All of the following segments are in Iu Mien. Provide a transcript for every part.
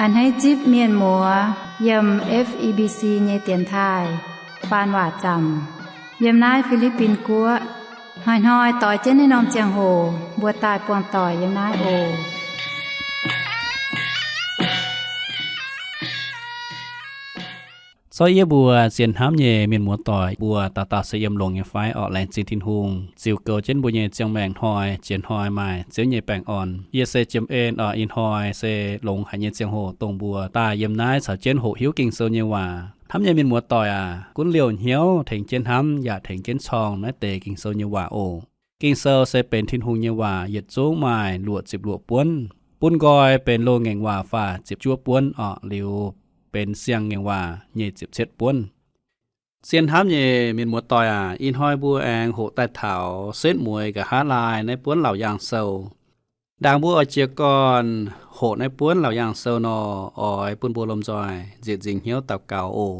A'hneiv zipv mienh muoz yiem F E B C nyei dienx taaih faan waac zaamc yiem naaiv Fi^li^bin Guoqv. Hnoi-hnoi doix jienv naaiv norm ziangh hoc mbuo daaih buangh doic yiem naaiv oc. Zorqv yie mbuo zien hnamv nyei mienh muoz doic, mbuo dauh dauh se yiem longx nyei fai orqc? Laengz zingh Tin-Hungh ziux goux jienv mbuo nyei ziangh maengc hnoi jiex hnoi maaih Ziouv nyei baengh orn. Yie se Jiem En orqc. Ih hnoi se longx haic nyei ziangh hoc dongh mbuo daaih yiem naaiv caux jienv hoqc hiuv Ging-Sou nyei waac. Hnamv nyei mienh muoz doic aac, gunv liouh hnyouv tengx jienv hnamv yaac tengx jienv corng naaiv deix Ging-Sou nyei waac oc. Ging-Sou se benx Tin-Hungh nyei waac, yietc zungv maaih luoqc ziepc luoqc buonv. Bun nqoi benx loz-ngaengc waac faah ziepc juov buonv orqc, liuz benx siang-ngaengc waac nyic ziepc cietv buonv. Zien hnamv nyei mienh muoz doic aac, ih hnoi mbuo aengx hoqc daaih taux setv mueiz nqa'haav laai naaiv buonv Laauc Yaangh Sou. Ndaangc mbuo oix jiez gorn hoqc naaiv buonv Laauc Yaangh Sou nor, oix bun mbuo lomh nzoih nzieqc nzingc hnyouv daux gaux oc.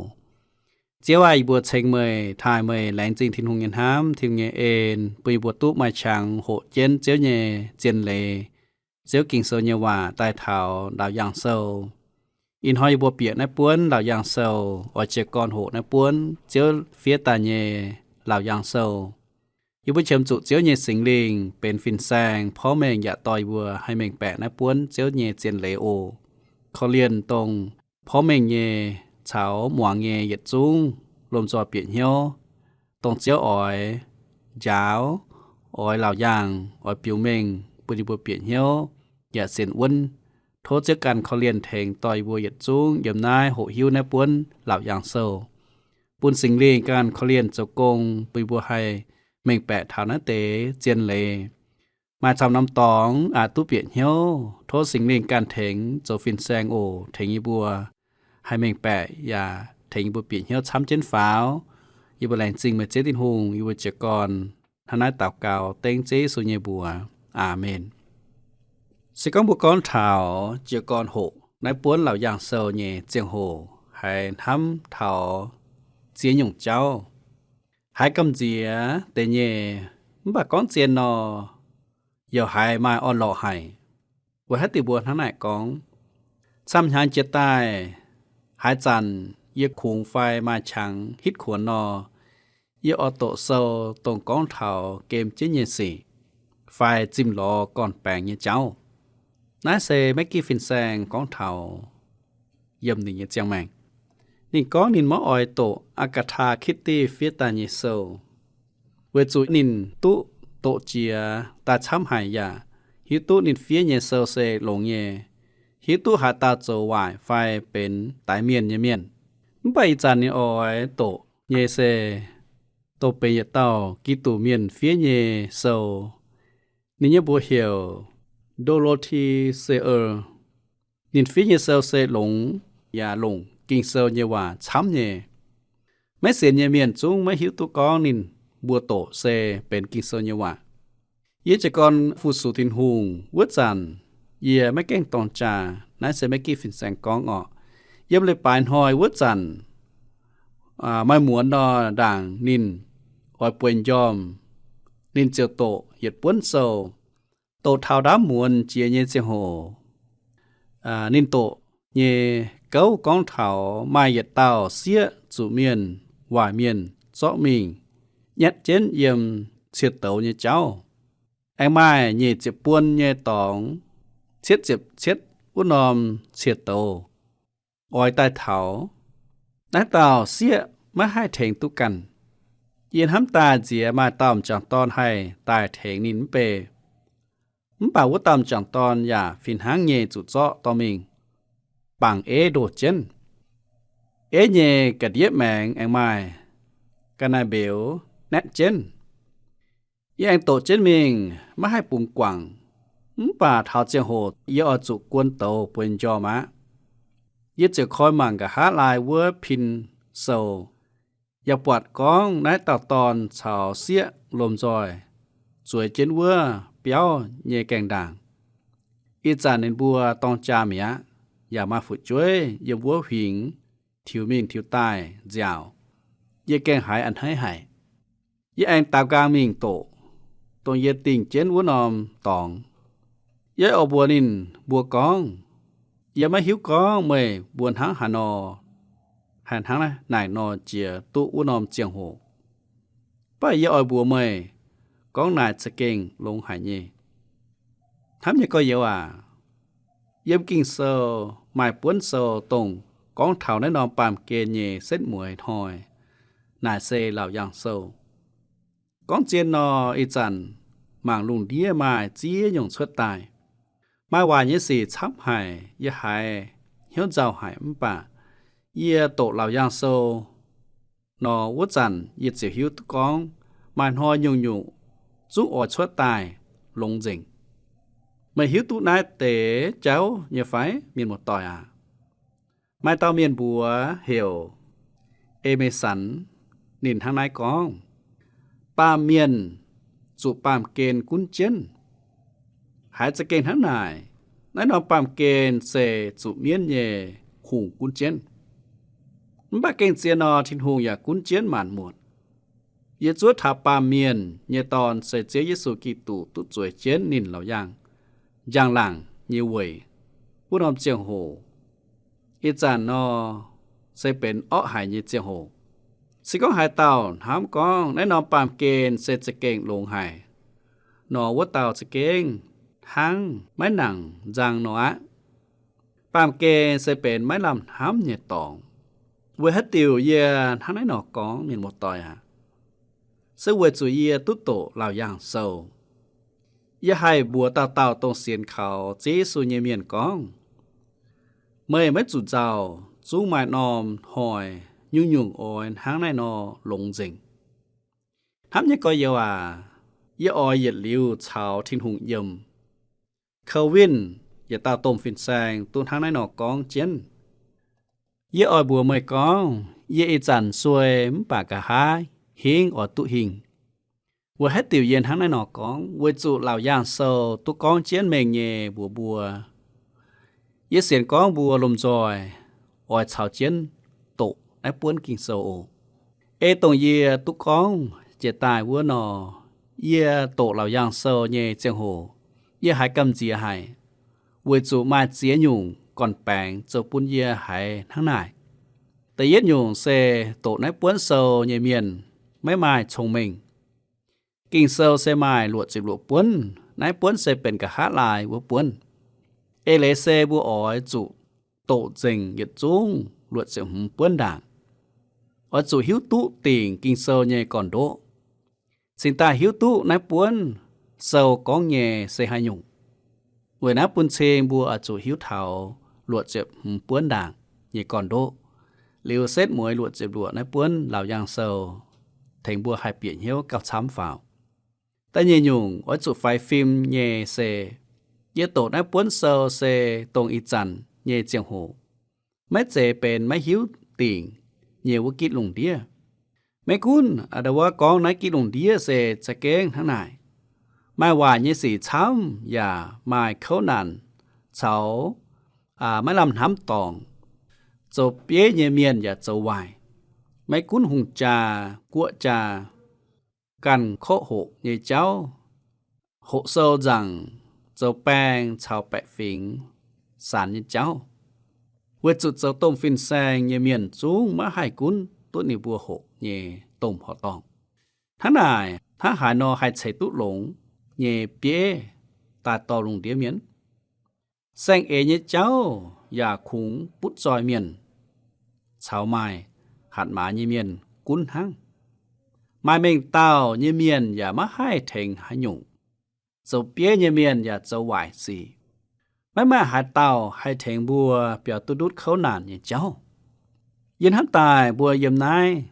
Ziouv aac, yie mbuo ceng meih, taaih meih, laengz zingh Tin-Hungh nyei hnamv, Tin-Hungh nyei en, bun yie mbuo duqv maaih qangx hoqc jienv Ziouv nyei zien leiz, Ziouv Ging-Sou nyei waac daaih taux Laauc Yaangh Sou. Ih hnoi yie mbuo bieqc naaiv buonv Laauc Yaangh Sou, oix jiez gorn hoqc naaiv buonv Ziouv fiev daaih nyei Laauc Yaangh Sou. Yie mbuo qiemx zuqc Ziouv nyei Singx Lingh benx fin-saeng porv mengh yaac dorh yie mbuo haih mengh baeqc naaiv buonv Ziouv nyei zien leiz oc. Korv-lienh dongh porv mengh nyei caux muangx nyei yietc zungv lomh nzoih bieqc hnyouv, dongh Ziouv oix njaaux, oix Laauc Yaangh, oix biux mengh bun yie mbuo bieqc hnyouv yaac sienx wuonv. Tov Ziouv ganh korv-lienh tengx dorh yie mbuo yietc zungv yiem naaiv hoqc hiuv naaiv buonv Laauc Yaangh Sou. Bun Singx Lingh ganh korv-lienh zoux gong bun yie mbuo haih mengh baeqc taux naaiv deix zien leiz. Maaih camv norm dorngx aqc duqv bieqc hnyouv, tov Singx Lingh ganh tengx zoux fin-saeng oc, tengx yie mbuo haih mengh baeqc yaac tengx yie mbuo bieqc hnyouv camv jienv faaux. Yie mbuo laengz zingh meih Ziouv Tin-Hungh, yie mbuo jiez gorn hnangv naaiv daux gaux dengv Ziouv Yesu nyei mbuox. Aamen. Se gorngv mbuo gorngv taux jiez gorn hoqc naaiv buonv Laauc Yaangh Sou nyei ziangh hoc haiz hnamv taux ziex nyungc jauv. Haiz gamh nziex deix nyei, mv baac gorngv zien nor, youc haiz maaih orn-lorqc haic. Weic haaix diuc mbuo hnangv naaic gorngv? Camv hnyangx jiex daaih, haaix zanc yie kungx fai maaih qangx hitv kuonx nor, yie oix doqc sou dongh gorngv taux gem jienv nyei sic fai zimh lorz gorn-baengx nyei jauv. Naaiv se Maiv Gih fin-saeng gorngv taux yiem ninh nyei ziangh maengc. Ninh gorngv ninh maiv oix doqc Aa^gaa^taa Kitv^ti fiev daaih nyei sou, weic zuqc ninh duqv doqc jiex daaih camv haic yaac hiuv duqv ninh fiev nyei sou se longx nyei, hiuv duqv haaix dauh zoux waaic fai benx daix mienh nyei mienh. Mv baac ih zanc ninh oix doqc nyei se dongh benx yietc dauh Giduc mienh fiev nyei sou. Ninh nyei mbuox heuc Dorothy Sayers. Ninh fiev nyei sou se longx yaac longc Ging-Sou nyei waac camv nyei. Maiv sienx nyei mienh zungv maiv hiuv duqv gorngv ninh mbuo doqc se benx Ging-Sou nyei waac. Yie jiez gorn fu-sux Tin-Hungh wuov zanc, yie maiv gaengh dorng jaa. Naaiv se Maiv Gih fin-saeng gorngv orqc. Yiem leiz-baaix hnoi wuov zanc, maaih muonz nor, ndaangc ninh oix bueix njormh, ninh ziouc doqc yietc buonv sou. Doqc taux ndaamv muonz jiex nyei ziangh hoc, ninh doqc nyei gouv gorngv taux maaih yietc dauh sieqv zuqc mienh, waaic mienh zorqv mingh nyatv jienv yiem cie douz nyei jauv. Aengx maaih nyic ziepc buon nyei dorngx, cietv ziepc cietv wuov norm cie douz oix daaih taux. Naaiv dauh sieqv maiv haih tengx duqv ganh. Yie hnamv daaih nziex maaih dauh m'jangc dorn haih daaih tengx ninh mv bei. Mv baac wuov dauh m'jangc dorn yaac fih hnangv nyei zuqc zorqv dorh mingh, bangc eiv ndoh jienv. Eiv nyei ga'ndiev maengx aengx maaih ga'naaiv-mbeux natv jienv. Yie aengx doqc jienv mingh, maiv haih bungx guangc. Mv baac taux ziangh hoc yie oix zuqc guon douz bueix njormh aqv. Yie ziouc koi mangc nqa'haav laai wuov pin sou, yaac buatc gorngv naaiv dauh dorn caux sieqv lomh nzoih zueiz jienv wuov biauv nyei gaengh ndaangc. Ih zanc ninh mbuo dorng jaa mi'aqv, yaac maaih fu'jueiv yiem wuov huingx tiux mingh tiux daaih nziaauc. Yie gaengh haiz a'hneiv haic. Yie aengx daaux nqaang mingh doqc, dongh yie dingh jienv wuov norm dorngx. Yie oix mbuox ninh mbuo gorngv, Yie maiv hiuv gorngv meih mbuo hnangv haaix nor, haih hnangv naaic nor jiex duqv wuov norm ziangh hoc. Mv baac yie oix mbuox meih, gorngv naaic za'gengh longx haic nyei. Hnamv nyei gorx-youz aac, yiem Ging-Sou maaih buonv sou dongh gorngv taux naaiv norm baamh gen nyei setv mueiz hnoi, naaic se Laauc Yaangh Sou. Gorngv zien nor, ih zanc mangc lungh ndiev maaih ziex nyungc cuotv daaih. Maaih waaic nyei sic camv haic, yie haiz hnyouv nzauh haic, mv baac yie doqc Laauc Yaangh Sou nor wuov zanc yie ziouc hiuv duqv gorngv maaih hnoi nyungc-nyungc zungv oix cuotv daaih longx nzengc. Meih hiuv duqv naaiv deix jauv nyei fai, mienh muoz-doic aac? Maaih dauh mienh mbuox heuc Emison, ninh hnangv naaiv gorngv, baamh mienh zuqc baamh gen gunv jienv. Haiz za'gengh hnangv naaic, naaiv norm baamh gen se zuqc mienv nyei hungh gunv jienv. Mv baac gengh zien nor, Tin-Hungh yaac gunv jienv maanc muotc. Yie zuov taux baamh mienh nyei Dorn se Ziouv Yesu Giduc duqv zueiz jienv ninh laauc yaangh njang-laangc nyei weic wuov norm ziangh hoc. Ih zanc nor se benx orqv haic nyei ziangh hoc. Se gorngv haaix dauh hnamv gorngv naaiv norm baamh gen se za'gengh longx haic nor, wuov dauh za'gengh hnangv maiv nangc nzang nor aqv. Baamh gen se benx maiv lamh hnamv nyei dorngx. Weic haaix diuc yie hnangv naaiv nor gorngv, mienh muoz-doic aac? Se weic zuqc yie duqv doqc Laauc Yaangh Sou. Yie haih mbuox dauh dauh dongh sienx kaux Ziouv Yesu nyei mienh gorngv, meih maiv zuqc nzauh, zungv maaih norm hnoi nyungc-nyungc oix hnangv naaiv nor longx nzengc. Hnamv nyei gorx-youz aac, yie oix yietc liuz caux Tin-Hungh yiem. Kou Win, yietc dauh domh fin-saeng, duqv hnangv naaiv nor gorngv jienv. Yie oix mbuox meih gorngv, yie ih zanc suei mv baac nqa'haav hingv oix duqv hingh. Weic haaix diuc yie hnangv naaiv nor gorngv? Weic zuqc Laauc Yaangh Sou duqv gorngv jienv mengh nyei mbuox mbuo. Yie sienx gorngv mbuo lomh nzoih oix caux jienv doqc naaiv buonv Ging-Sou oc. Ei dongh yie duqv gorngv jiex daaih wuov nor, yie doqc Laauc Yaangh Sou nyei ziangh hoc, yie haiz gamh nziex haic, weic zuqc maaih ziex nyungc gorn-baengx zoux bun yie haiz hnangv naaic. Da'yietv nyungc se doqc naaiv buonv sou nyei mienh maiv maaih cong-mengh. Ging-Sou se maaih luoqc ziepc luoqc buonv, naaiv buonv se benx nqa'haav laai wuov buonv. Eix leiz se mbuo oix zuqc doqc nzengc yietc zungv luoqc ziepc hmz buonv ndaangc. Oix zuqc hiuv duqv dingc Ging-Sou nyei gorn-ndoqv, cingx daaih hiuv duqv naaiv buonv sou gorngv nyei se haaix nyungc. Weic naaiv bun cing mbuo oix zuqc hiuv taux luoqc ziepc hmz buonv ndaangc nyei gorn-ndoqv, liuz setv mueiz luoqc ziepc luoqc naaiv buonv Laauc Yaangh Sou tengx mbuo haih bieqc hnyouv gauh camv faaux. Da'nyeic nyungc oix zuqc faix fim nyei se, yie doqc naaiv buonv sou se dongh ih zanc nyei ziangh hoc, maiv zeiz benx maiv hiuv dingc nyei wuov gitv lungh ndiev. Maiv gunv a'ndau wuov gorngv naaiv gitv lungh ndiev se za'gengh hnangv naaic, maaih waaic nyei sic camv yaac maaih kouv naanc caux maiv lamh hnamv dorngc, zoux bieiv nyei mienh yaac zoux waaic. Maiv gunv hungh jaa, guoqv jaa, ganh korqv hoqc nyei jauv, hoqc sou nzaangc, zoux baeng caux baeqc fingx, saanx nyei jauv, weic zuqc zoux domh fin-saeng nyei mienh zungv maiv haih gunv duqv ninh mbuo hoqc nyei domh horqc dorngh. Hnangv naaic, hnangv haaix nor haih ceix duqv longx nyei bieiv daaih dorh lungh ndiev mienh? Saeng-eix nyei jauv yaac kungx butv zoih mienh caux maaih hatc maaz nyei mienh gunv hnangv. Maaih mengh dauh nyei mienh yaac maiv haih tengx haaix nyungc. Zoux bieiv nyei mienh yaac zoux waaic sic. Maiv maaih haaix dauh haih tengx mbuo biaux duqv ndutv kouv naanc nyei jauv. Yie hnamv daaih mbuo yiem naaiv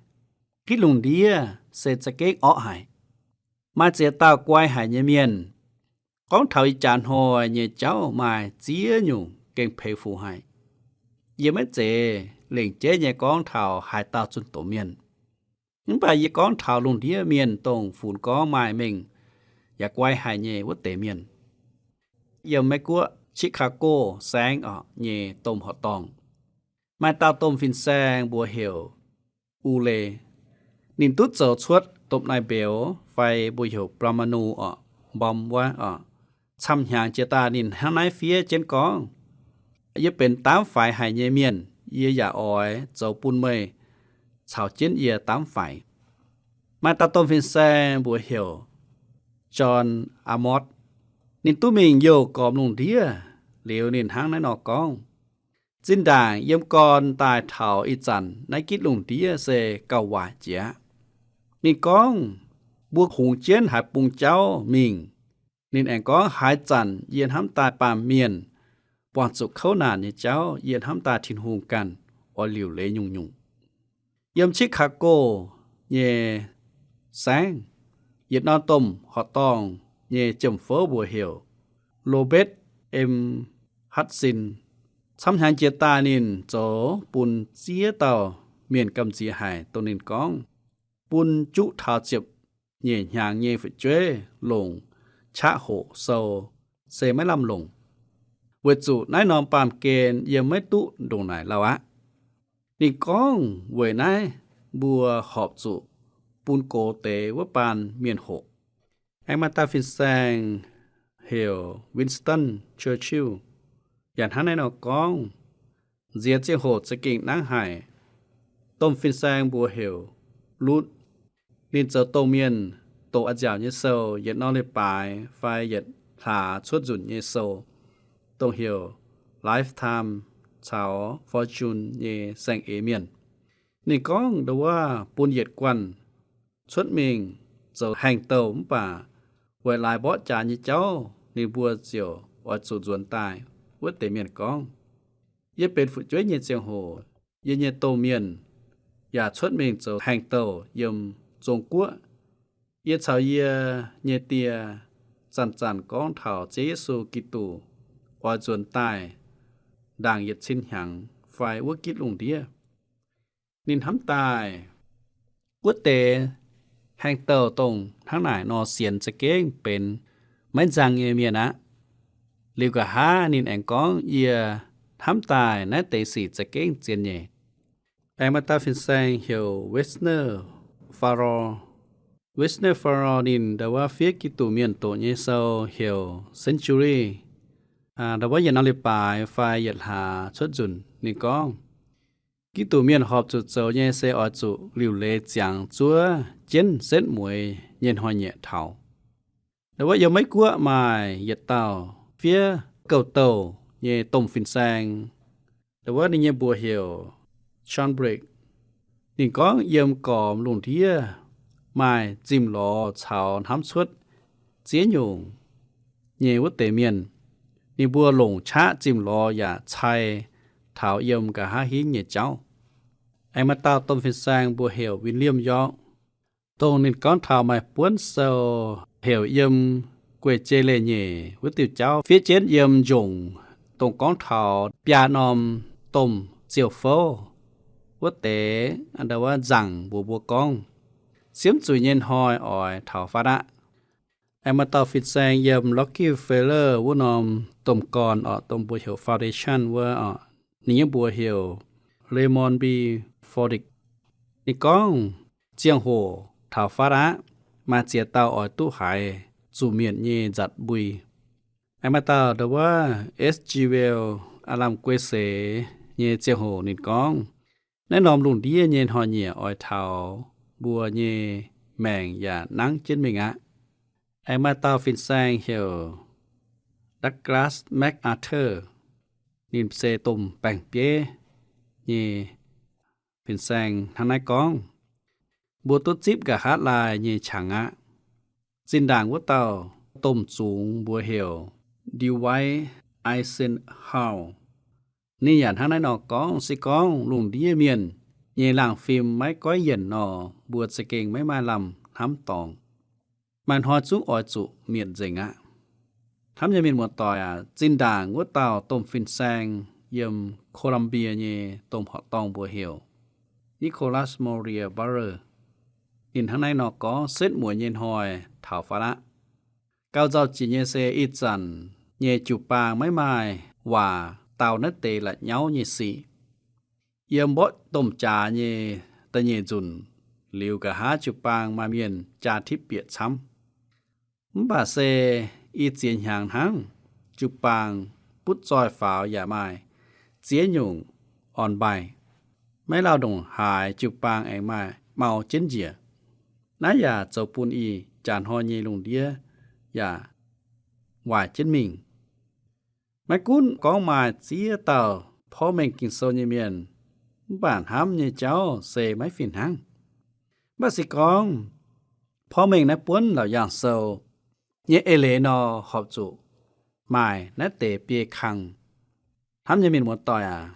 gitv lungh ndiev se za'gengh orqv haic. Maaih ziex dauh guai haic nyei mienh, gorngv taux ih jaax hnoi nyei jauv maaih ziex nyungc gengh peix fuc haic. Yie maiv zeiz lengc jeiv nyei gorngv taux haaix dauh zunh doz mienh. Mv baac yie gorngv taux lungh ndiev mienh dongh funx gorngv maaih mengh yaac guai haic nyei wuov deix mienh. Yiem Meiv Guoqv Chicago saengv orqc nyei domh horqc dorngh, maaih dauh domh fin-saeng mbuox heuc Ulee. Ninh duqv zoux cuotv domh naaiv mbeux fai mbuo heuc ปรมาณู orqc, mbom wuov orqc. Camv-hnyangx jiex daaih ninh hnangv naaiv fiev jienv gorngv, yie benx daamv faix haic nyei mienh, yie yaac oix zoux bun meih caux jienv yie daamv faix. Maaih dauh domh fin-saeng mbuox heuc John Amos. Ninh duqv mingh youh gormx lungh ndiev liuz, ninh hnangv naaiv nor gorngv, zinh ndaangc yiem gorn daaih taux ih zanc naaiv gitv lungh ndiev se gauh waaic jiex. Ninh gorngv, mbuo hungx jienv haaix bung jauv mingh. Ninh aengx gorngv, haaix zanc yie hnamv daaih baamh mienh buangh zuqc kouv naanc nyei jauv, yie hnamv daaih Tin-Hungh ganh oix liuc leiz nyungc-nyungc. Yiem Chicago nyei saengv, yietc norm domh horqc-dorngh nyei jiem-fouv mbuox heuc Robert M. Hudson. Camv hnyangx jiex daaih ninh zoux bun ziex dauh mienh gamh nziex haic, dongh ninh gorngv, bun juqv taux ziepc nyeic hnyangx nyei fu'jueiv longc qaqv hoqc sou se maiv lamh longc, weic zuqc naaiv norm baamh gen yiem maiv duqv ndongc naaic lauh aqv. Ninh gorngv, weic naaiv mbuo horpc zuqc bun gox deix wuov baan mienh hoqc. Aengx maaih dauh fin-saeng heuc Winston Churchill yaac hnangv naaiv nor gorngv, nziex ziangh hoc za'gengh nangv haic. Domh fin-saeng mbuox heuc Lutz. Ninh zoux dongh mienh doqc a'nziaauc nyei sou, yietc norm leiz-baaix fai yietc hlaax cuotv nzunc nyei sou, dongh heuc Lifetime caux Fortune nyei saeng-eix mienh. Ninh gorngv ndau wuov bun yietc guanh cuotv mingh zoux haengh douh mv baac weic laaix mborqv jaax nyei jauv ninh mbuo ziouc oix zuqc nzuonx daaih. Wuov deix mienh gorngv, yie benx fu'jueiv nyei ziangh hoc, yie nyei domh mienh yaac cuotv mingh zoux haengh douh yiem Zong Guoqv. Yie caux yie nyei die zanc-zanc gorngv taux Ziouv Yesu Giduc oix nzuonx daaih ndaangc yietc cin hnyangx fai wuov gitv lungh ndiev. Ninh hnamv daaih wuov deix haengh douh dongh hnangv naaic nor sienx za'gengh benx maiv nzang nyei mienh aqv. Liuz nqa'haav ninh aengx gorngv, yie hnamv daaih naaiv deix sic za'gengh zien nyei. Aengx maaih dauh fin-saeng heuc Wisner Farrar. Wisner Farrar ninh ndau wuov fiev Giduc mienh doqc nyei sou heuc Century, ndau wuov yietc norm leiz-baaix fai yietc hlaax cuotv nzunc. Ninh gorngv, Giduc mienh horpc zuqc zoux nyei se oix zuqc liuc leiz ziangx zuov jienv setv mueiz nyei hnoi-nyieqc taux. Ndau wuov yiem Meiv Guoqv maaih yietc dauh fiev gouv-douh nyei domh fin-saeng. Ndau wuov ninh nyei mbuox heuc Schonberg. Ninh gorngv yiem gormx lungh ndiev maaih zimh lorz caux hnamv cuotv ziex nyungc nyei wuov deix mienh, ninh mbuo longc qaqv zimh lorz yaac cai taux yiem nqa'haav hingv nyei jauv. Aengx maaih dauh domh fin-saeng mbuox heuc William York, dongh ninh gorngv taux maaih buonv sou heuc Yiem Guei-Jei Leiz-Nyeic wuov diuh jauv fiev jienv yiem njongc, dongh gorngv taux biaa norm domh ziouv fouv wuov deix ndau wuov nzangc mbuox mbuo gorngv, siemv zuiz nyei hnoi oix taux fatv aqv. Aengx maaih dauh fin-saeng yiem Rockefeller wuov norm domh gorn orqc, dongh mbuo heuc foundation wuov orqc, ninh nyei mbuox heuc Raymond B. Frohlich. Ninh gorngv, ziangh hoc taux fatv aqv, maaih ziex dauh oix duqv haiz zuqc mietc nyei nzatc mbui. Aengx maaih dauh ndau wuov S. G. Wells, aav lamh guei seix nyei ziangh hoc ninh gorngv, naaiv norm lungh ndiev nyei hnoi-nyieqc oix taux, mbuo nyei maengc yaac nangv jienv mingh aqv. Aengx maaih dauh fin-saeng heuc Douglas MacArthur, ninh se domh baeng-bieiv nyei fin-saeng hnangv naaiv gorngv, mbuo duqv zipv nqa'haav laai nyei qangx aqv. Zinh ndaangc wuov dauh domh zungx mbuox heuc Dwight Eisenhower. Ninh yaac hnangv naaiv nor gorngv, se gorngv lungh ndiev mienh nyei laangh fim maiv goiv yienc nor, mbuo za'gengh maiv maaih lamh hnamv dorngx. Maaih hnoi zungv oix zuqc mietc nzengc aqv. Hnamv nyei mienh muoz-doic aac, zinh ndaangc wuov dauh domh fin-saeng yiem Columbia nyei domh horqc dorngh mbuox heuc Nicholas Moriah Butler. Ninh hnangv naaiv nor gorngv setv mueiz nyei hnoi taux fatv aqv. Gauh nzauh jiex nyei se ih zanc nyei jiu-baang maiv maaih waac dau naaiv deix la'nyauv nyei sic. Yiem mborqv domh jaax nyei da'nyeic nzunc liuz, nqa'haav jiu-baang maaih mienh jaa tipv bieqc camv. Mv baac se ih ziex hnyangx hnangv, jiu-baang butv zoih faaux yaac maaih ziex nyungc orn-mbaih, maiv lauh ndongc haaix jiu-baang aengx maaih mau jienv njiec. Naaiv yaac zoux bun ih jaax hnoi nyei lungh ndiev yaac waaic jienv mingh. Maiv gunv gorngv maaih ziex dauh porv mengh Ging-Sou nyei mienh, mv baac hnamv nyei jauv se maiv fih hnangv. Mv baac se gorngv porv mengh naaiv buonv Laauc Yaangh Sou nyei eix leiz nor, horpc zuqc maaih naaiv deix biei kang. Hnamv nyei mienh muoz-doic aac,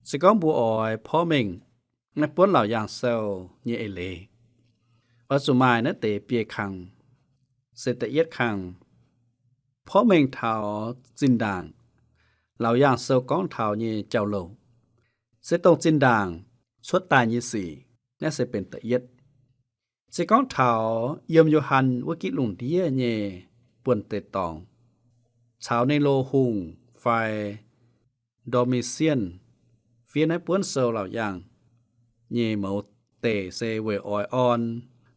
se gorngv mbuo oix porv mengh naaiv buonv Laauc Yaangh Sou nyei eix leiz, oix zuqc maaih naaiv deix biei kang. Se da'yietv kang, porv mengh taux zinh ndaangc Laauc Yaangh Sou gorngv taux nyei jauv-louc, se dongh zinh ndaangc cuotv daaih nyei sic. Naaiv se benx da'yietv. Se gorngv taux yiem Yo^han wuov gitv lungh ndiev nyei buonv-deic dorngx caux Nei^lo Hungh fai Ndo^mi^sienh fiev naaiv buonv sou Laauc Yaangh nyei mouz deic se weic oix orn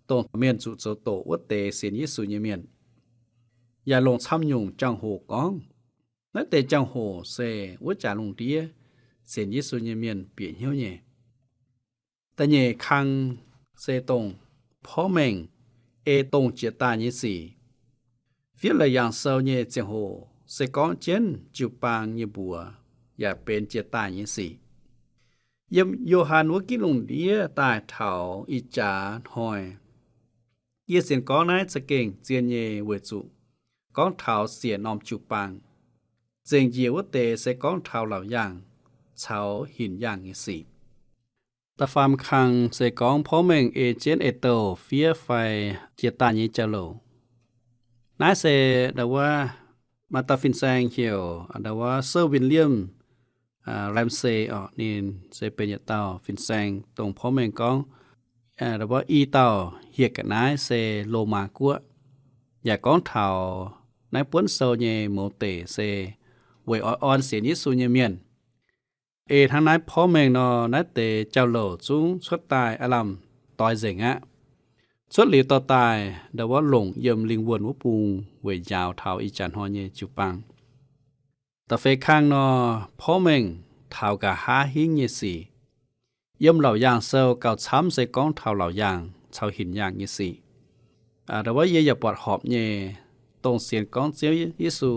dongh mienh zuqc zoux doqc wuov deix sienx Yesu nyei mienh, yaac longc camv nyungc jangx-hoc gorngv. Naaiv deix jangx-hoc se wuov jaax lungh ndiev sienx Yesu nyei mienh bieqc hnyouv nyei. Da'nyeic kang se dongh porv mengh ei dongh jiex daaih nyei sic. Fiev Laauc Yaangh Sou nyei ziangh hoc se gorngv jienv jiu-baang nyei mbuox yaac benx jiex daaih nyei sic. Yiem Yo^han wuov gitv lungh ndiev daaih taux ih jaax hnoi, yie sienx gorngv naaiv za'gengh zien nyei weic zuqc gorngv taux siec norm jiu-baang. Zengc njiec wuov deix se gorngv taux Laauc Yaangh caux hinc yaangh nyei sic. Da'faam kang se gorngv porv mengh ei jienv ei douh fiev fai jiex daaih nyei jauv-louc. Naaiv se ndau wuov maaih dauh fin-saeng heuc ndau wuov Sir William Ramsay oc. Ninh se benx yietc dauh fin-saeng dongh porv mengh gorngv ndau wuov i dauh hieh ga'naaiv se Lomaa Guoqv, yaac gorngv taux naaiv buonv sou nyei mouz deic se weic oix orn sienx Yesu nyei mienh. Ei hnangv naaiv porv mengh nor, naaiv deix jauv-louc zungv cuotv daaih aav lamh doix nzengc aqv. Cuotv liuz dorh daaih ndau wuov longc yiem lingh wuonh wuov bung weic njaaux taux ih jaax hnoi nyei jiu-baang. Da'feix kang nor, porv mengh taux nqa'haav hingv nyei sic. Yiem Laauc Yaangh Sou gauh camv se gorngv taux Laauc Yaangh caux hinc yaangh nyei sic. Ndau wuov yie yaac buatc horpc nyei, dongh sienx gorngv Ziouv Yesu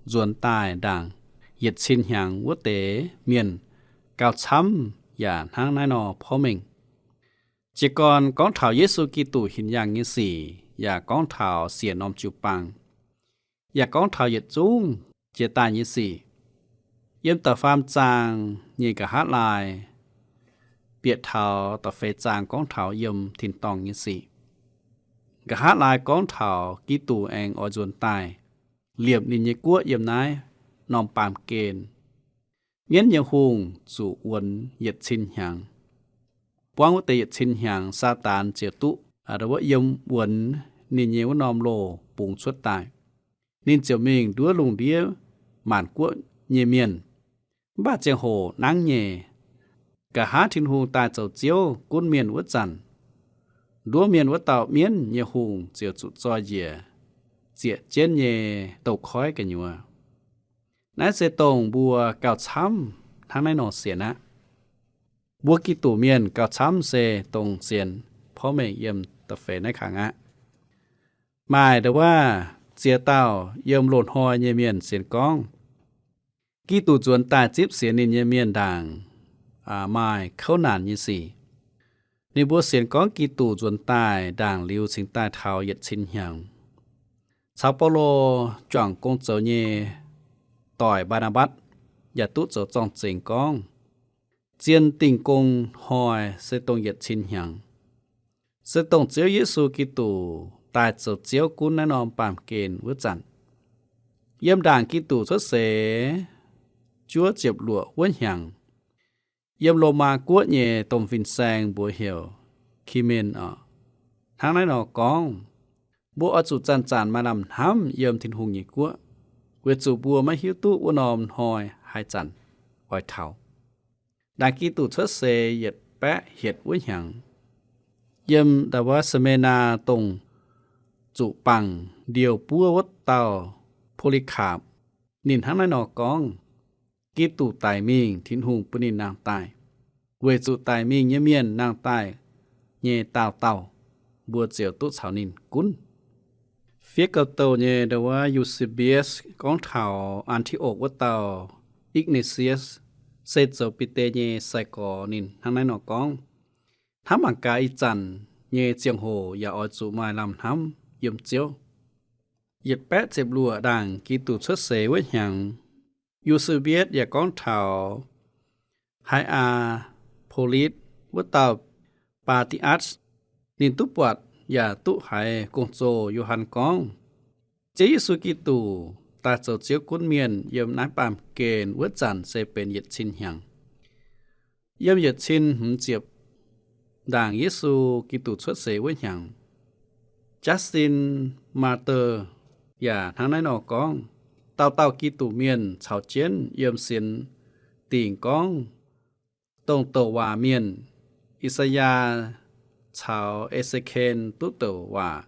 nzuonx daaih ndaangc yietc cin hnyangx wuov deix mienh gauh camv yaac hnangv naaiv nor porv mengh. Jiez gorn gorngv taux Yesu Giduc hinc yaangh nyei sic, yaac gorngv taux siec norm jiu-baang, yaac gorngv taux yietc zungv jiex daaih nyei sic. Yiem da'faam zaang nyei nqa'haav laai bieqc taux da'feix zaang gorngv taux yiem tin-dorngh nyei sic. Nqa'haav laai gorngv taux Giduc aengx oix nzuonx daaih liepc ninh nyei guoqv yiem naaiv norm baamh gen. Mienv nyei hungh zuqc wuonx yietc cin hnyangx. Buangv wuov deix yietc cin hnyangx, Saadaan ziouc duqv ndau wuov yiem wuonx ninh nyei wuov norm loh bungx cuotv daaih. Ninh ziouc mingh nduov lungh ndiev maanc guoqv nyei mienh. Mv baac ziangh hoc nangv nyei, nqa'haav Tin-Hungh daaih zoux Ziouv gunv mienh wuov zanc, nduov mienh wuov dauh mienv nyei hungh ziouc zuqc zoi njiec zieqc jienv nyei douz-koiv gu'nyuoz. Naaiv se dongh mbuo gauh camv hnangv naaiv nor sienx aqv. Mbuo Giduc mienh gauh camv se dongh sienx porv mengh yiem da'feix naaiv kangx aqv. Maaih ndau wuov ziex dauh yiem loz-hnoi nyei mienh sienx gorngv Giduc nzuonx daaih zipv sienx ninh nyei mienh ndaangc maaih kouv naanc nyei sic. Ninh mbuo sienx gorngv Giduc nzuonx daaih ndaangc liuz cingx daaih taux yietc cin hnyangx. Caux Baulo juangc gong zoux nyei doic, Mbaa^naa^mbatc, yaac duqv zoux zorng-zengx gorngv zien dingh gong hnoi se dongh yietc cin hnyangx, se dongh Ziouv Yesu Giduc daaih zoux Ziouv gunv naaiv norm baamh gen wuov zanc. Yiem ndaangc Giduc cuotv seix juov ziepc luoqc wuov hnyangx, yiem Lomaa Guoqv nyei domh fin-saeng mbuox heuc Kimen oc, hnangv naaiv nor gorngv, mbuo oix zuqc zanc-zanc maaih lamh hnamv yiem Tin-Hungh nyei guoqv, weic zuqc mbuo maiv hiuv duqv wuov norm hnoi haaix zanc oix taux. Ndaangc Giduc cuotv seix yietc baeqv hietc wuov hnyangx, yiem ndau wuov Same^naa dongh zuqc bangc ndiouh buov wuov dauh Po^li^kapc, ninh hnangv naaiv nor gorngv, Giduc daic mingh, Tin-Hungh bun ninh nangh daaih, weic zuqc daic mingh nyei mienh nangh daaih nyei daauh dauh, mbuo ziouc duqv caux ninh gunv. Fiev gauh douh nyei ndau wuov Eusebius gorngv taux An^ti^okc wuov dauh Ignatius, se zoux Bide nyei sai-gorx, ninh hnangv naaiv nor gorngv, hnamv mangc gaax ih zanc nyei ziangh hoc yaac oix zuqc maaih lamh hnamv yiem Ziouv. Yietc baeqv ziepc luoqc ndaangc Giduc cuotv seix wuov hnyangx, Eusebius yaac gorngv taux Haaix^aa^po^litv wuov dauh Baa^ti^atc, ninh duqv buatc yaac duqv haiz gong-zoh Yo^han gorngv, Ziouv Yesu Giduc daaih zoux Ziouv gunv mienh yiem naaiv baamh gen wuov zanc se benx yietc cin hnyangx. Yiem yietc cin hmz ziepc ndaangc Yesu Giduc cuotv seix wuov hnyangx, Justin Martyr yaac hnangv naaiv nor gorngv, dauh dauh Giduc mienh caux jienv yiem sienx dingc gorngv, dongh douc waac mienh, I^saa^yaa caux E^se^ken duqv douc waac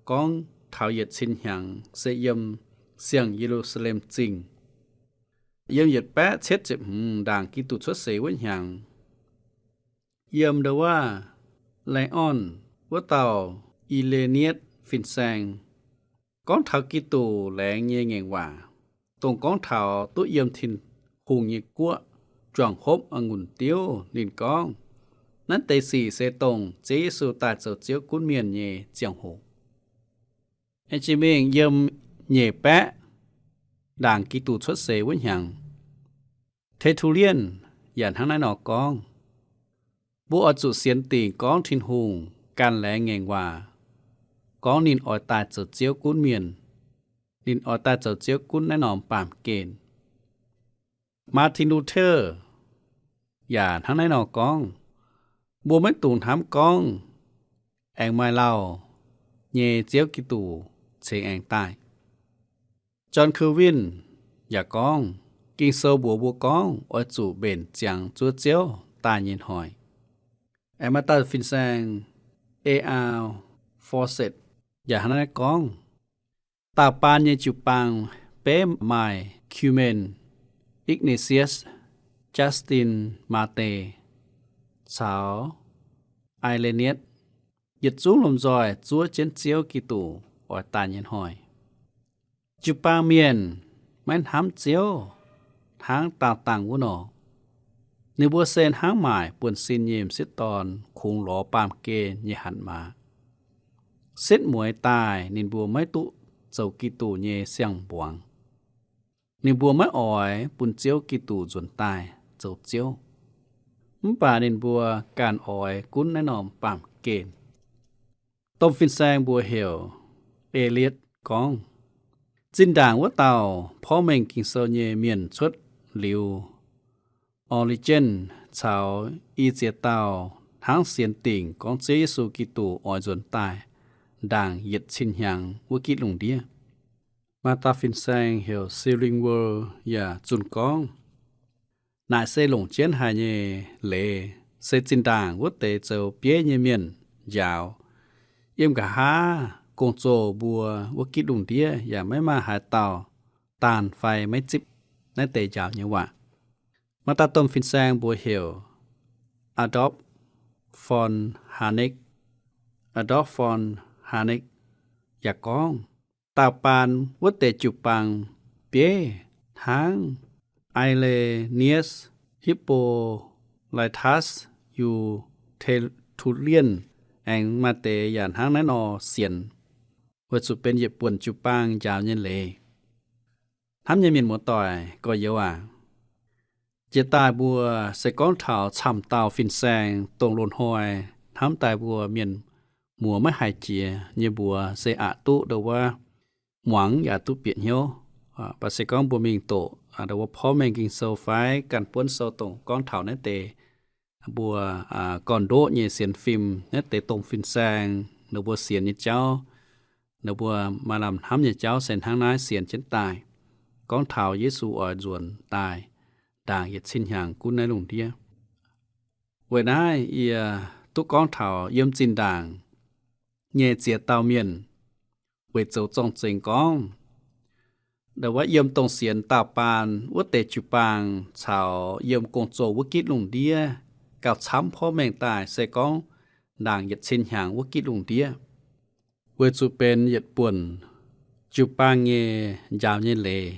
gorngv taux yietc cin hnyangx se yiem siang-Ye^lu^saa^lem Zingh. Yiem yietc baeqv cietv ziepc hmz ndaangc Giduc cuotv seix wuov hnyangx, yiem ndau wuov Laeqv^orn wuov dauh I^le^nietv fin-saeng gorngv taux Giduc laengz nyei ngaengc waac, dongh gorngv taux duqv yiem Tin-Hungh nyei guoqv juangc hopv a'ngunc diuv. Ninh gorngv, naaiv deix sic se dongh Ziouv Yesu daaih zoux Ziouv gunv mienh nyei ziangh hoc. Aengx jiex mingh yiem nyeic baeqv ndaangc Giduc cuotv seix wuov hnyangx, Te^tu^lienh yaac hnangv naaiv nor gorngv, mbuo oix zuqc sienx dingc gorngv Tin-Hungh ganh laengz ngaengc waac gorngv ninh oix daaih zoux Ziouv gunv mienh. Ninh oix daaih zoux Ziouv gunv naaiv norm baamh gen. Martin Luther yaac hnangv naaiv nor gorngv, mbuo maiv dungx hnamv gorngv aengx maaih lauh nyei Ziouv Giduc cingx aengx daaih. John Calvin yaac gorngv, Ging-Sou mbuox mbuo gorngv oix zuqc mbenc ziangx zuov Ziouv daaih nyei hnoi. Aengx maaih dauh fin-saeng, A R Fawcett, yaac hnangv naaiv gorngv, daauh baan nyei jiu-baang beiv maaih Clement, Ignatius, Justin Martyr caux Irenaeus, yietc zungv lomh nzoih zuov jienv Ziouv Giduc oix daaih nyei hnoi. Jiu-baang mienh maiv hnamv Ziouv hnangv daauh dangh wuov nor. Ninh mbuo se hnangv maaic buonv-sin nyei m'sieqv dorn kungx lorz baamh gen nyei hatc maaz. Setv mueiz daaih ninh mbuo maiv duqv zoux Giduc nyei siang-mbuangz. Ninh mbuo maiv oix bun Ziouv Giduc nzuonx daaih zoux Ziouv. Mv baac ninh mbuo ganh oix gunv naaiv norm baamh gen. Domh fin-saeng mbuox heuc Eliot gorngv, zinh ndaangc wuov dauh porv mengh Ging-Sou nyei mienh cuotv liuz, Origen caux i ziex dauh hnangv sienx dingc gorngv Ziouv Yesu Giduc oix nzuonx daaih ndaangc yietc cin hnyangx wuov gitv lungh ndiev. Maaih dauh fin-saeng heuc Sealing World yaac zunh gorngv, naaic se longc jienv haic nyei leiz, se zinh ndaangc wuov deix zoux bieiv nyei mienh njaaux, yiem nqa'haav gong-zoh mbuo wuov gitv lungh ndiev yaac maiv maaih haaix dauh daanh fai maiv zipv naaiv deix njaaux nyei waac. Maaih dauh domh fin-saeng mbuox heuc Adolf von Harnack. Adolf von Harnack yaac gorngv, daauh baan wuov deix jiu-baang bieiv hnangv Irenaeus, Hippolytus, Tertullian, aengx maaih deix yaac hnangv naaiv nor sienx, weic zuqc benx yietc buonc jiu-baang njaaux nyei leiz. Hnamv nyei mienh muoz-doic gorx-youz aac, jiex daaih mbuo se gorngv taux camv dauh fin-saeng dongh loz-hnoi hnamv daaih mbuo mienh muoz maiv haih jiex nyei mbuox se aqc duqv ndau wuov muangx yaac duqv bieqc hnyouv. Mv baac se gorngv mbuo mingh doqc ndau wuov porv mengh Ging-Sou fai ganh buonv sou dongh gorngv taux naaiv deix mbuo gorn-ndoqv nyei sienx fim, naaiv deix domh fin-saeng ninh mbuo sienx nyei jauv, ninh mbuo maaih lamh hnamv nyei jauv se hnangv naaiv sienx jienv daaih, gorngv taux Yesu oix nzuonx daaih ndaangc yietc cin hnyangx gunv naaiv lungh ndiev. Weic naaiv yie duqv gorngv taux yiem zinh ndaangc nyei ziex dauh mienh weic zoux zorng-zengx gorngv, ndau wuov yiem dongh sienx daauh baan wuov deix jiu-baang caux yiem gong-zoh wuov gitv lungh ndiev gauh camv porv mengh daaih se gorngv ndaangc yietc cin hnyangx wuov gitv lungh ndiev, weic zuqc benx yietc buonc jiu-baang nyei njaaux nyei leiz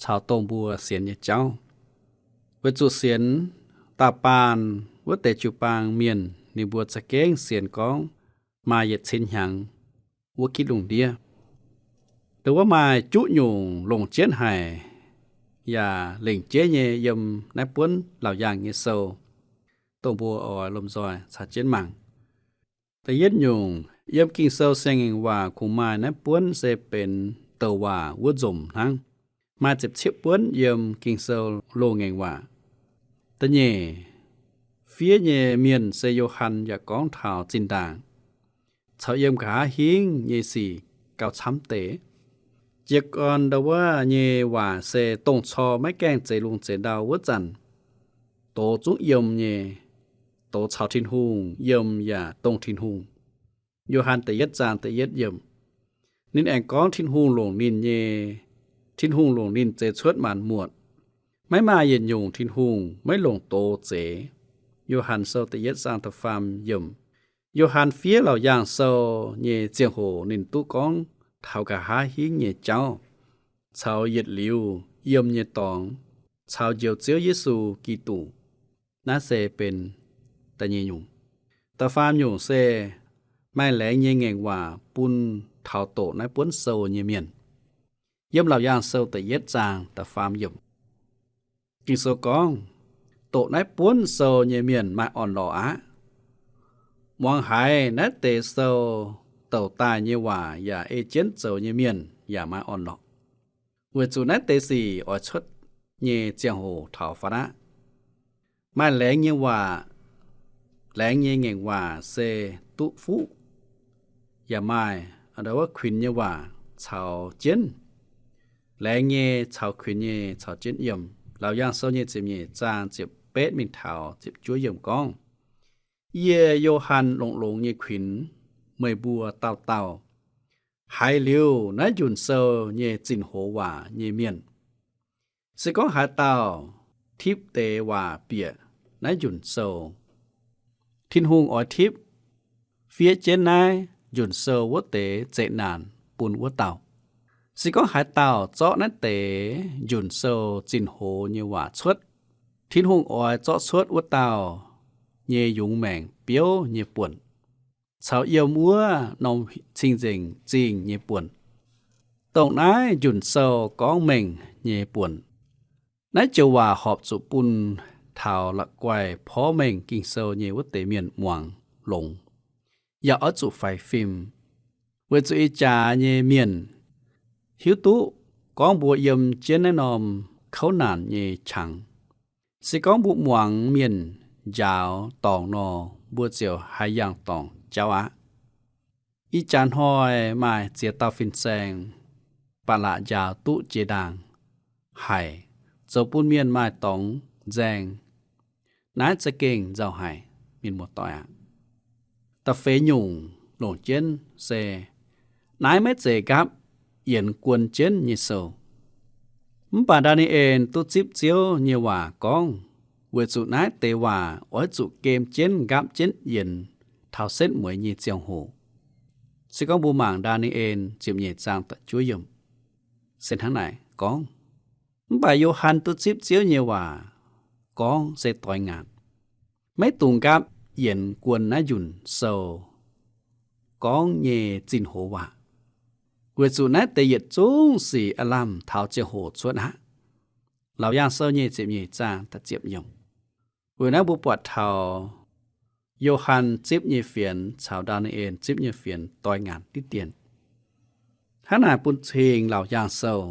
caux dongh mbuo sienx nyei jauv. Weic zuqc sienx daauh baan wuov deix jiu-baang mienh ninh mbuo za'gengh sienx gorngv maaih yietc cin hnyangx wuov gitv lungh ndiev. Ndau wuov maaih juqv nyungc longc jienv haic yaac lengc jeiv nyei yiem naaiv buonv Laauc Yaangh nyei sou, dongh mbuo oix lomh nzoih caux jienv mangc. Da'yietv nyungc, yiem Ging-Sou Siang-Ngaengc Waac kungx maaih naaiv buonv se benx douc waac wuov nzomc hnangv. Maaih ziepc cietv buonv yiem Ging-Sou Loz-Ngaengc Waac. Da'nyeic, fiev nyei mienh se Yo^han yaac gorngv taux zinh ndaangc caux yiem nqa'haav hingv nyei sic gauh camv deix. Jiez gorn ndau wuov nyei waac se dongh cor maiv gaengh zeix lungh zeix ndau wuov zanc, doz zungv yiem nyei, doz caux Tin-Hungh yiem yaac dongh Tin-Hungh. Yo^han da'yietv zaang da'yietv yiemc. Ninh aengx gorngv Tin-Hungh longc ninh nyei, Tin-Hungh longc ninh zeix cuotv maanc muotc. Maiv maaih yietc nyungc Tin-Hungh maiv longc doz zeix. Yo^han Sou da'yietv zaang da'faam yiemc. Yo^han fiev Laauc Yaangh Sou nyei ziangh hoc ninh duqv gorngv taux nqa'haav hingv nyei jauv, caux yietc liuz yiem nyei dorngx, caux Njoux Ziouv Yesu Giduc. Naaiv se benx da'nyeic nyungc. Da'faam nyungc se maaih laengz nyei ngaengc waac bun taux doqc naaiv buonv sou nyei mienh. Yiem Laauc Yaangh Sou da'yietv zaang da'faam yiemc, Ging-Sou gorngv, doqc naaiv buonv sou nyei mienh maaih orn-lorqc aqv. Muangx haiz naaiv deix sou douc daaih nyei waac yaac ei jienv zoux nyei mienh yaac maaih orn-lorqc, weic zuqc naaiv deix sic oix cuotv nyei ziangh hoc taux fatv aqv. Maaih laengz nyei waac, laengz nyei ngaengc waac se duqv fuqv, yaac maaih wuov kuinx nyei waac caux jienv. Laengz nyei caux kuinx nyei caux jienv yiem. Laauc Yaangh Sou nyei ziepc nyeic zaang ziepc betv mingh taux ziepc juov yiemc gorngv, Yie, Yo^han, longx-longx nyei kuinx meih mbuo dauh dauh, haiz liuz naaiv njunc sou nyei zinh hoz waac nyei mienh, se gorngv haaix dauh tipv deix waac bieqc naaiv njunc sou, Tin-Hungh oix tipv fiev jienv naaiv njunc sou wuov deix zeqc naanc bun wuov dauh. Se gorngv haaix dauh zorqv naaiv deix njunc sou zinh hoz nyei waac cuotv, Tin-Hungh oix zorqv cuotv wuov dauh nyei yungz maengc biouv nyei buonc, caux yiem wuov norm cing-nzengc zingh nyei buonc, dongh naaiv njunc sou gorngv mengh nyei buonc. Naaiv joux waac horpc zuqc bun taux la'guaih porv mengh Ging-Sou nyei wuov deix mienh muangx longx, yaac oix zuqc faix fim, weic zuqc ih jaax nyei mienh hiuv duqv gorngv mbuo yiem jienv naaiv norm kouv naanc nyei qangx. Se gorngv mbuo muangx mienh njaaux dorngc nor, mbuo ziouc haih yangh dorngc jauv aqv. Ih jaax hnoi maaih ziex dauh fin-saeng, ba'laqc njaaux duqv jiex ndaangc haic, zoux bun mienh maaih dorngx nzaeng. Naaiv za'gengh nzauh haic, mienh muoz-doic aqv. Da'feix nyungc longc jienv se, naaiv maiv zeiz nqaapv yienx guon jienv nyei sou. Mv baac Ndaa^ni^en duqv zipv Ziouv nyei waac gorngv, weic zuqc naaiv deix waac oix zuqc gem jienv nqaapv jienv yienx taux setv mueiz nyei ziangh hoc. Se gorngv mbuo mangc Ndaa^ni^en ziepc nyeic zaang da'juov yiemc, se hnangv naaic gorngv. Mv baac Yo^han duqv zipv Ziouv nyei waac gorngv se doix ngaanc, maiv dungx nqaapv yienx guon naaiv njunc sou gorngv nyei zinh hoz waac, weic zuqc naaiv deix yietc zungv sic aav lamh taux ziangh hoc cuotv aqv. Laauc Yaangh Sou nyei ziepc nyeic zaang da'ziepc yiemc. Weic naaiv mbuo buatc taux Yo^han zipv nyei fienx caux Ndaa^ni^en zipv nyei fienx doix ngaanc diqv dien. Hnangv naaic bun cing Laauc Yaangh Sou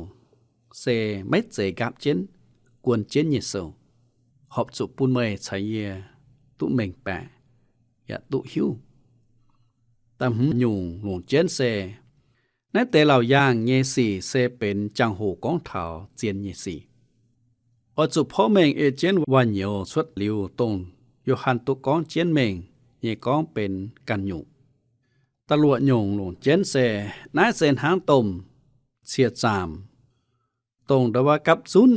se maiv zeiz nqaapv jienv, guon jienv nyei sou, horpc zuqc bun meih caux yie duqv mengh baeqc yaac duqv hiuv. Da'hmz nyungc longc jienv se, naaiv deix laauc yaangh nyei sic se benx jangx-hoc gorngv taux zien nyei sic. Oix zuqc porv mengh ei jienv waac-nyouz cuotv liuz, dongh Yo^han duqv gorngv jienv mengh nyei gorngv benx ganh nyungc. Da'luoqc nyungc longc jienv se, naaiv se hnangv domh cie-zaamc dongh nda'wuov gapv zunv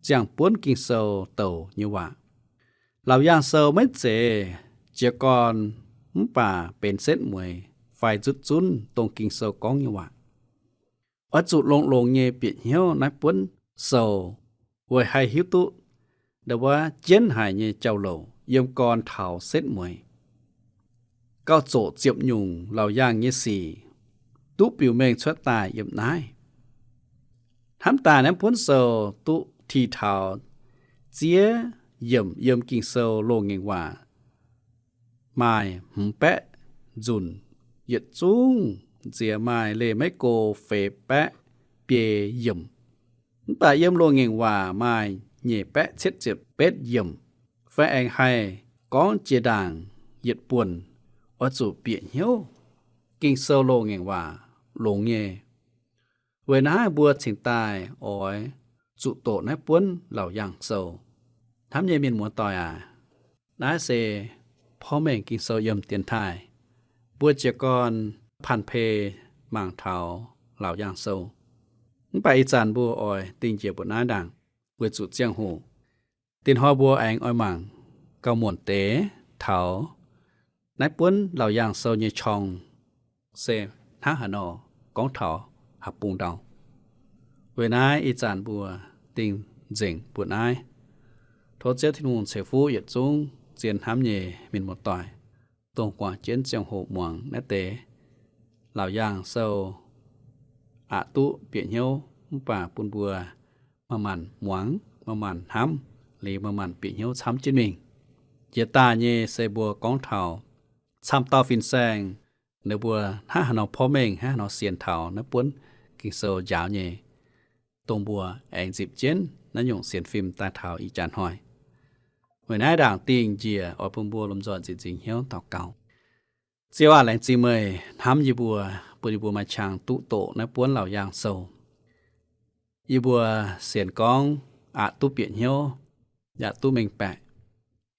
ziangh buonv Ging-Sou douc nyei waac. Laauc Yaangh Sou maiv zeiz jiez gorn mv baac benx setv mueiz fai nzutv zunv dongh Ging-Sou gorngv nyei waac. Oix zuqc longx-longx nyei bieqc hnyouv naaiv buonv sou weic haih hiuv duqv nda'wuov jienv haic nyei jauv-louc yiem gorn taux setv mueiz. Gauh zoqc ziepc nyungc laauc yaangh nyei sic duqv biux mengh cuotv daaih yiem naaiv. Hnamv daaih naaiv buonv sou duqv tih taux ziex yiemc yiem Ging-Sou loz-ngaengc waac maaih hmz baeqv nzunc, yietc zungv nziex maaih leih maiv go feix baeqv biei yiemc. Mv baac yiem loz-ngaengc waac maaih nyic baeqv cietv ziepc betv yiemc, fai aengx haih gorngv jiex ndaangc yietc buonc. Oix zuqc bieqc hnyouv Ging-Sou loz-ngaengc waac longx nyei. Weic naaiv mbuo cingx daaih oix zuqc doqc naaiv buonv Laauc Yaangh Sou. Hnamv nyei mienh muoz-doic aac, naaiv se porv mengh Ging-Sou yiem dienx taaih. Mbuo jiez gorn panh pei mangc taux Laauc Yaangh Sou. Mv baac ih zanc mbuo oix dingh njiec mbuoqc naaiv ndaangc weic zuqc ziangh hoc. Dinh hnoi mbuo aengx oix mangc gauh muonc deix taux naaiv buonv Laauc Yaangh Sou nyei qorng se hnangv haaix nor gorngv taux haaix bung ndau. Weic naaiv ih zanc mbuo dingh nzengc mbuoqc naaiv. Tov Ziouv Tin-Hungh ceix fuqv yietc zungv zien hnamv nyei mienh muoz-doic, dongh guangc jienv ziangh hoc muangx naaiv deix Laauc Yaangh Sou, aqc duqv bieqc hnyouv mv baac bun mbuo maaih maanc muangx, maaih maanc hnamv, liuz maaih maanc bieqc hnyouv camv jienv mingh. Jiex daaih nyei se mbuo gorngv taux camv dauh fin-saeng, ninh mbuo hnangv haaix nor porv mengh, hnangv haaix nor sienx taux naaiv buonv Ging-Sou njaaux nyei, dongh mbuo aengx nzipc jienv naaiv nyungc sienx fim daaih taux ih jaax hnoi. Weic naaiv ndaangc dingh njiec oix bun mbuo lomh nzoih nzieqc nzingc hnyouv daux gaux. Ziouv aac, laengz zingh meih hnamv yie mbuo, bun yie mbuo maaih qangx duqv doqc naaiv buonv Laauc Yaangh Sou. Yie mbuo sienx gorngv aqc duqv bieqc hnyouv, yaac duqv mengh baeqc.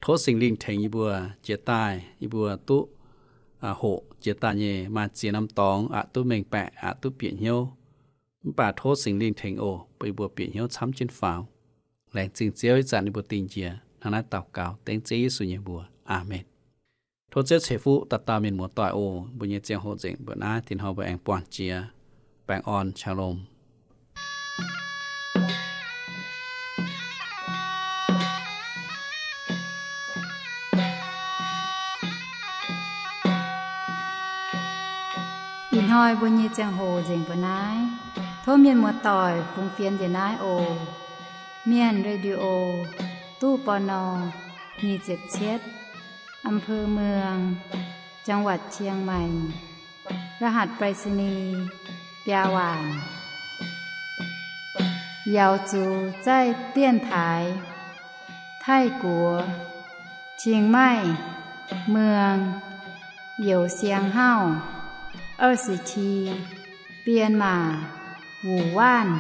Tov Singx Lingh tengx yie mbuo jiex daaih, yie mbuo duqv hoqc jiex daaih nyei maaih ziex norm dorngx aqc duqv mengh baeqc, aqc duqv bieqc hnyouv. Mv baac tov Singx Lingh tengx oc, bun yie mbuo bieqc hnyouv camv jienv faaux. Laengz zingh Ziouv, ih zanc yie mbuo dingh njiec hnangv naaiv daux gaux dengv Ziouv Yesu nyei mbuox. Aamen. Tov Ziouv ceix fuqv dauh dauh mienh muoz-doic oc. Mbuo nyei ziangh hoc nzengc mbuoqc naaiv, dinh hnoi mbuo aengx buangh jiex. Baengh orn, shalom. Ih hnoi mbuo nyei ziangh hoc nzengc mbuoqc naaiv. Tov mienh muoz-doic fungx fienx njiec naaiv oc. Mienh Radio, ตู้ ปณ. nyic ziepc cietv, อำเภอเมือง จังหวัดเชียงใหม่ รหัสไปรษณีย์ biaa waanc. 瑶族在电台 泰国 Chiang Mai เมือง Yeu Siang Hau 二十七 Myanmar 武万